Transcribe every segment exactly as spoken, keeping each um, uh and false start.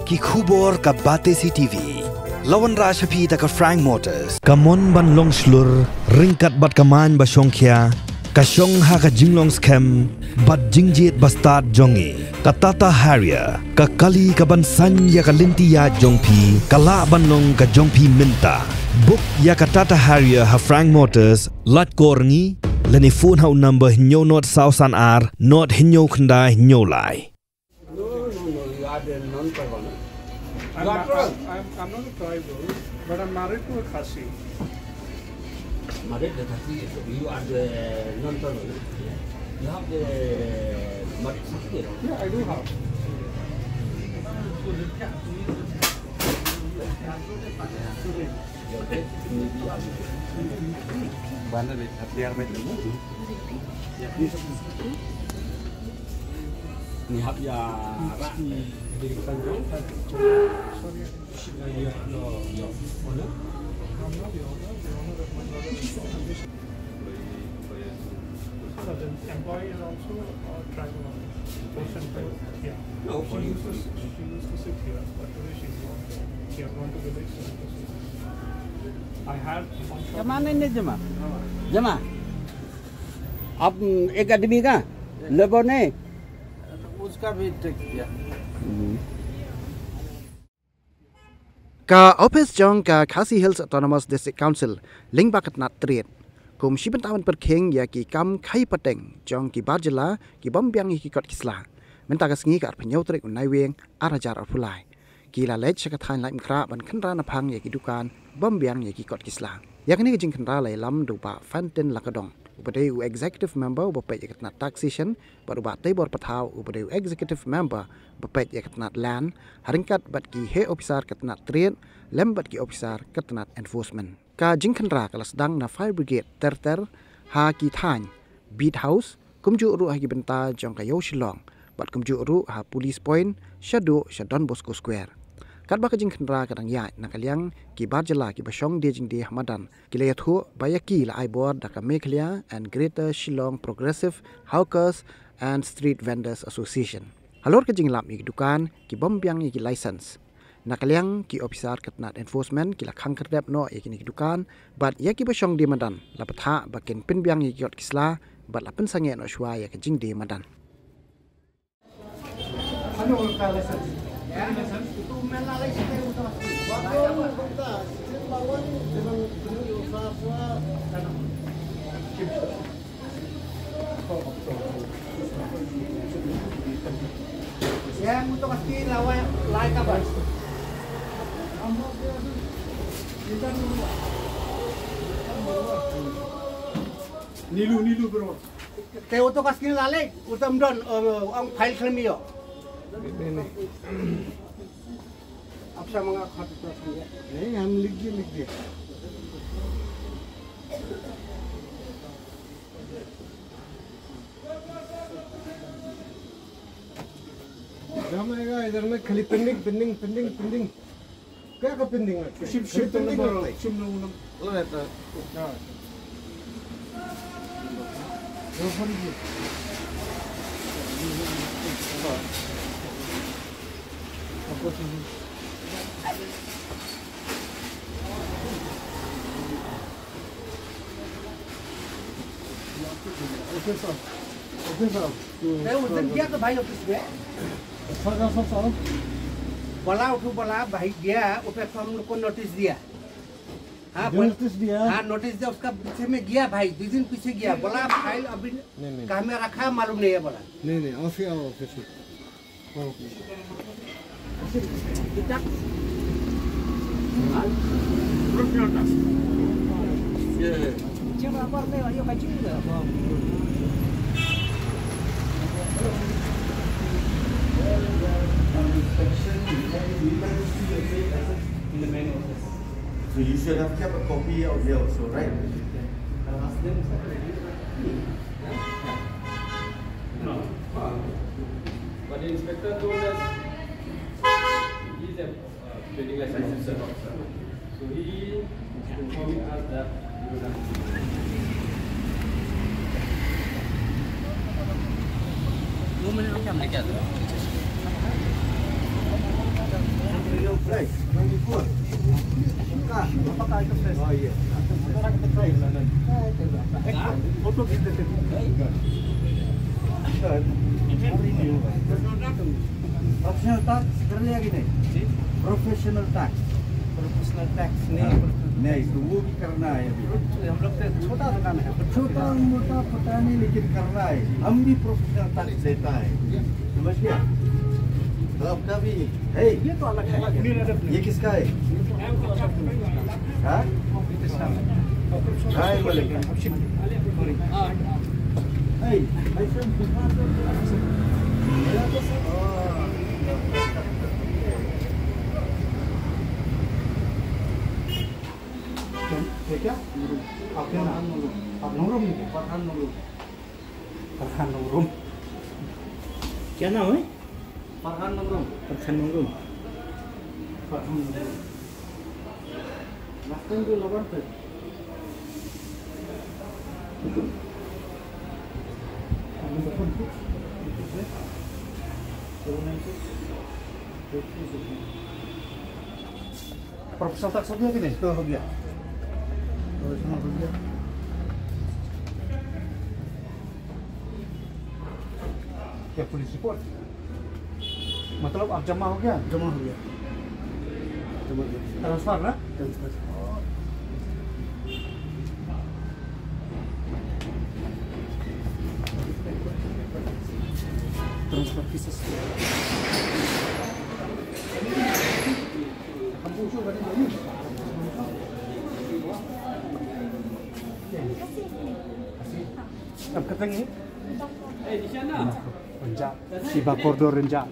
Ki khubor ka Batesi T V. La wanrah sha phi da ka Frank Motors. Ka mon ban long shlur, ryngkat bad ka main ba shongkhia, ka shong ha ka jinglong skhem bad jingjied ba stad jong ngi. Ka Tata Harrier, ka kali ka ban saiñ ïa ka lynti ïaid jong phi, ka lah ban long ka jong phi mynta. Book ïa ka Tata Harrier ha Frank Motors, lait kor ngi, lane phone ha u number hynñiew nod saw san ar, nod hynñiew khyndai hynñiew lai. No, no, no, you are the non-tribal, no? I'm, You are not, tribal. I'm, I'm, I'm not a tribal, but I'm married to a Khasi. Married to Khasi, so you are the non-tribal, no? You have the married certificate, no? Yeah, I do have. Bana le, hatiar main dulu. Ni hap ïa rak. Employee, employee is also a tribal officer. Person, yeah. No, she used to, she used to sit here, but today she's gone. She has gone to village, so I had one shot. जमा नहीं, नहीं जमा। जमा। अब एक आदमी का लेबर नहीं। उसका भी टेक किया। Ka ophis jong ka Khasi Hills Autonomous District Council lyngba ka tnat Tnad Kum shi bynta ban pyrkhing ïa ki kam khaïi pateng jong ki bar jylla ki bym biang ïa ki kot ki sla. Mynta ka sngi ka arphew hynñiew tarik u Naiwieng ar hajar arphew lai, ki la leit sha ka thaiñ Laitumkhrah ban khynra naphang ïa ki dukan bym biang ïa ki kot ki sla. Ïa kane ka jingkhynra la ïalam da u Bah Fantin Lakadong, uba dei u executive member uba peit ïa ka tnat taxation, bad u Bah Teibor Pathaw, uba dei u executive member ba peit ïa ka tnat land, ha ryngkat bad ki heh ophisar ka tnat Tnad, lem bad ki ophisar ka tnat enforcement. Ka jingkhynra ka la sdang na Fire Brigade ter ter ha ki thaiñ Beat House, kumjuh ruh ha ki bynta jong ka Ïew Shillong, bad kumjuh ruh ha Police Point, shaduh sha Don Bosco Square. Katba ka jingkhynra ka dang ïaid, na ka liang ki bar jylla kiba shong die jingdie ha madan, ki la ïathuh ba ïa ki la ai bor da ka Meghalaya and Greater Shillong Progressive Hawkers and Street Vendors Association. Halor ka jinglap ïa ki dukan ki bym biang ïa ki license, na ka liang ki ophisar ka tnat enforcement ki la khang khyrdep noh ïa kine ki dukan, bad ïa kiba shong die madan la bthah ba kin pynbiang ïa ki kot ki sla, bad la pynsangeh noh shuwa ïa ka jingdie madan. Nilu, nilu, bro. Te uto ka skin la leh, uto ym don, eh, ong file khlem ïoh. Ab sa ma nga khot uto skin. Nahi, hum likh diye, likh diye. Jam aega, idhar mein khali pending, pending, pending, pending. Kya ka pending hai? Shim, shim, pending hai. Shim, no, no. Lo rehta hai. Kya? Wo phone ki. Okay, sir. Okay, sir. मैं उस दिन गया तो भाई ऑफिस में। अच्छा, कहाँ, सर, सर? बोला, उठो, बोला, भाई गया, वो पे तो हम लोग को नोटिस दिया। हाँ, जो बोल-, नोटिस दिया? हाँ, नोटिस दिया, उसका पीछे में गया भाई, दो दिन पीछे गया, बोला, फाइल अभी नहीं, नहीं। कहाँ में रखा है, मालूम नहीं है, बोला। नहीं, नहीं, ऑफिस, आओ, ऑफिस में। So you should have kept a copy out there also, right? I'll ask them separately. No. But the inspector told us he's a, uh, trading license officer. So he informed us that we don't have to. दो मिनट रुक, हमने क्या करा? Right, twenty-four. पक्का, पक्का एकदम fresh। Oh, yes. Photo खींच देते हैं। Professional tax कर लिया कि नहीं? जी। Professional tax। Professional tax नहीं, हाँ। Professional नहीं, तो वो भी करना है अभी। हम लोग का छोटा दुकान है। छोटा मोटा पता नहीं, लेकिन करना है। हम भी professional tax देता है। समझ गया? तो आपका भी है। ये तो अलग है। ये किसका है? हाँ? Hi, Malik. Hey, ये क्या? आप क्या नाम? आप नूरुम? फरहान नूरुम। फरहान नूरुम। क्या नाम है? फरहान नूरुम। फरहान नूरुम। फरहान नूरुम। Last time जो लवन पे। Professional tax हो गया कि नहीं? तो हो गया। Professional हो गया। क्या पुलिस रिपोर्ट? मतलब, अब जमा हो गया? जमा हो गया। जमा हो गया। Transfer ना? Transfer। Transfer pieces। Ang katang eh. Ranja. Shiba Cordo Ranja.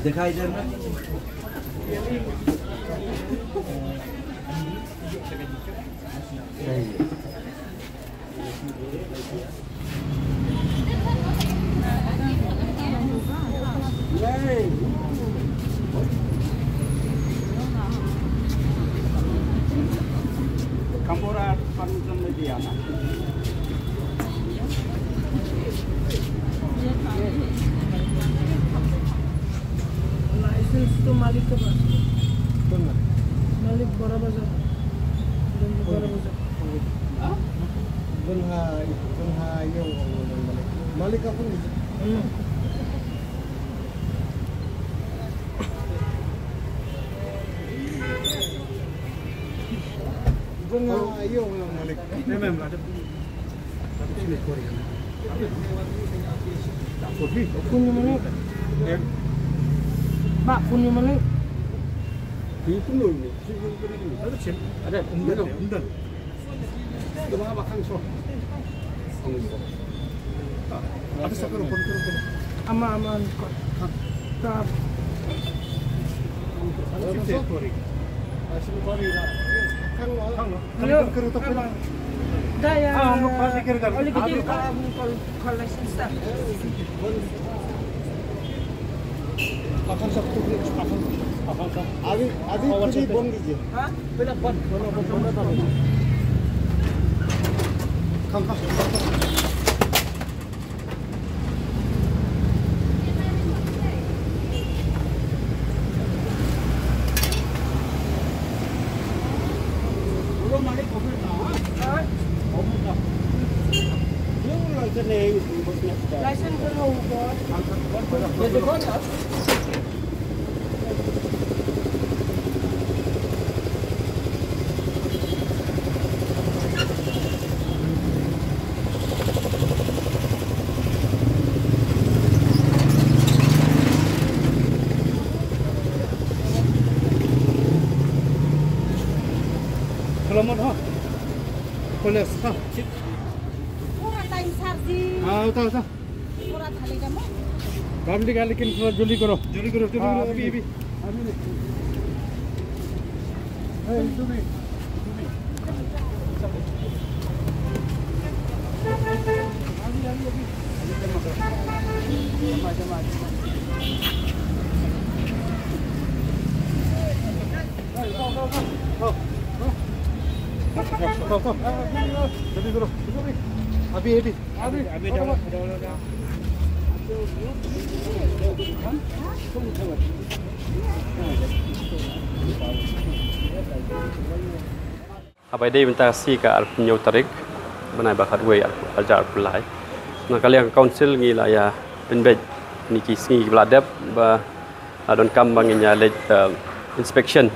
दिखाई दे रहा है। Kampura permission na diya na. License to malik ka ba? Malik Bora Bazar. Bora Bazar. Bun ha, bun ha, yung, malik. Malik ako ni. Hmm. Bun ha, yung, malik. Ma'am, ma'am, ada. Ba, phone ni malik. Ada, ada, umdan, umdan. Ama, ama, ka. Hello, ama. Da ya. Oli ki din ka, um, call, call license ta. अभी, अभी फ्री बोल दीजिए। हाँ? Salamat, ha. Pulis, ha. Pura time charging. Ah, uta, uta. Pura thali kamu. Kam di kali kin pura juli karo. Juli karo, juli karo, abhi, abhi. Abhi nahi. Hey, abhi. Abhi, abhi. Haba ïadei mynta ka sngi ka arphew hynñiew tarik, bnai ba khatwei, arphew, arhajar arphew lai. Na ka liang ka council ngi la ïa pynbeit kine ki sngi kiba la dep ba la donkam ba ngin ïa leit, eh, inspection.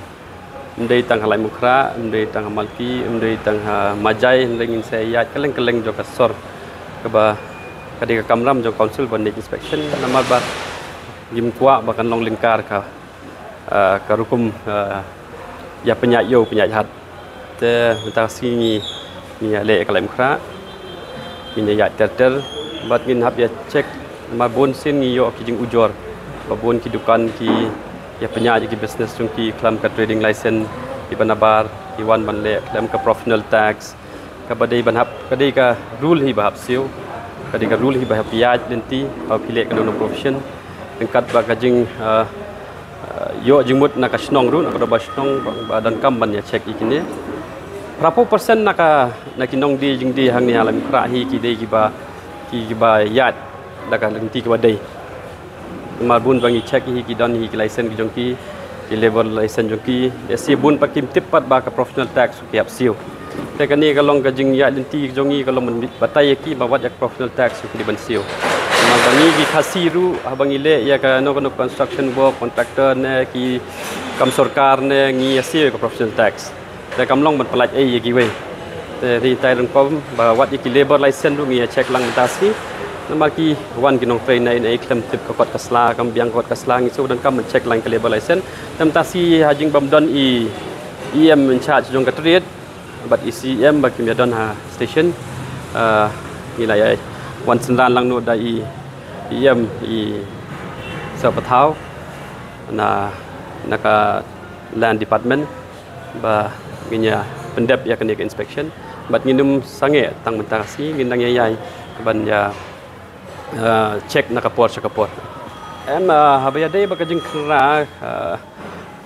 Ym dei tang ha Laitumkhrah, ym dei tang ha Malki, ym dei tang ha Majai, hynrei ngin sa ïaid kylleng kylleng jong ka sor. Kaba ka dei ka kamram jong ka council ban leit inspection, namar ba ngim kwah ba kan long lyngkar ka ah, ka rukom, ah, ïa pynïaid ïew pynïaid hat. Te mynta ka sngi ngi, ngi ïa leh ïa ka Laitumkhrah, ngin ïa ïaid ter ter bad ngin hap ïa check, namar bun sien ngi ïoh ki jingujor ba bun ki dukan ki ïa pynïaid ïa ki business jong ki khlem ka trading license, kiba nabar ki wan ban leh khlem ka professional tax, kaba dei ban hap, ka dei ka rule hi ba hap siew, ka dei ka rule hi ba hap ïaid lynti haba phi leh kano kano profession. Ryngkat bad ka jing, ah, ah, ïoh jingmut na ka shnong ruh, na ka dorbar shnong ba, ba donkam ban ïa check ïa kine. Phraphew percent na ka, na ki nongdie jingdie hangne ha Laitumkhrah hi ki dei kiba, ki, kiba ïaid da ka lynti kaba dei. Namar bun ba ngi check hi ki don hi ki license ki jong ki, ki labour license jong ki. Lehse bun pat kim tip pat ba ka professional tax ki hap siew. Te kane ka long ka jingïaid lynti jong ngi, ka long ban batai ïa ki ba wat ïa ka professional tax ki dei ban siew. Namar ba ngi ki Khasi ruh, haba ngi leh ïa kano kano construction work, contractor ne ki kam sorkar ne, ngi ïa siew ïa ka professional tax. Te kam long ban pyllait ei ïa kiwei. Te ri tai rung pom ba wat ïa ki labour license ruh ngi ïa check lang mynta sngi. Namar ki wan ki nongtrei na ïa khlem tip ka kot ka sla, kam biang ka kot ka sla, ngi shu donkam ban check lang ka labour license. Te mynta sngi ha jingbym don i E M in charge jong ka trade bad i C M ba kim ïa don ha station. Ah, ngi la ïa wan synran lang noh da i E M i Sir Pathaw na, na ka Land Department. Ba ngin ïa pyndep ïa kane ka inspection. Bad ngin ym sangeh tang mynta ka sngi, ngin dang ïa ïai ban ïa, eh, check na ka por sha ka por. Em, eh, haba ïadei bad ka jingkhynra, eh,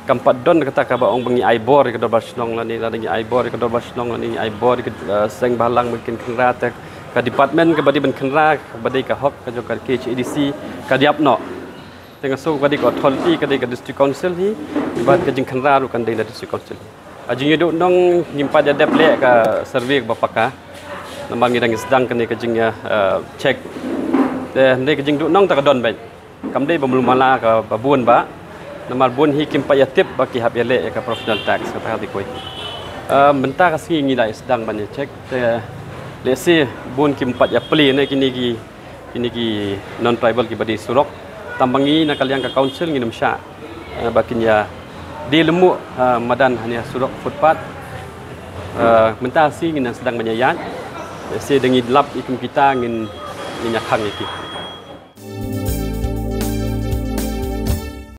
kam pat don kata kaba ong ba ngi ai bor ïa ka dorbar shnong lane, lane ngi ai bor ïa ka dorbar shnong lane ngi ai bor ïa ka, eh, seng bhalang ba kin khynra, te ka department kaba dei ban khynra, kaba dei ka hok ka jong ka K H A D C, ka dei ap noh. Te nga sngew ka dei ka authority, ka dei ka district council hi, bad ka jingkhynra ruh kan dei na district council. Ha jingïaduh nong ngim pat ïa dep leh ka survey kaba paka. Namar ngi dang sdang kane ka jing, eh, check. Te hynrei ka jingduh nong ta ka don bad kam dei ba mlu mala kaba bun ba. Namar bun hi kim pat ïa tip ba ki hap ïa leh ïa ka professional tax kata ka dei kawei. Eh, mynta ka sngi ngi la sdang ban ïa check. Te lehse bun kim pat ïa plie ne kine ki kine ki non-tribal kiba die surok. Tang ba ngi na ka liang ka council ngin ym shah, eh, ba kin ïa die lynti, eh, madan hane surok footpath. Uh, mynta si ngin nang sdang ban ïaid. Si da ngi lap i kum kita ngin ngin ïakhang ïa ki.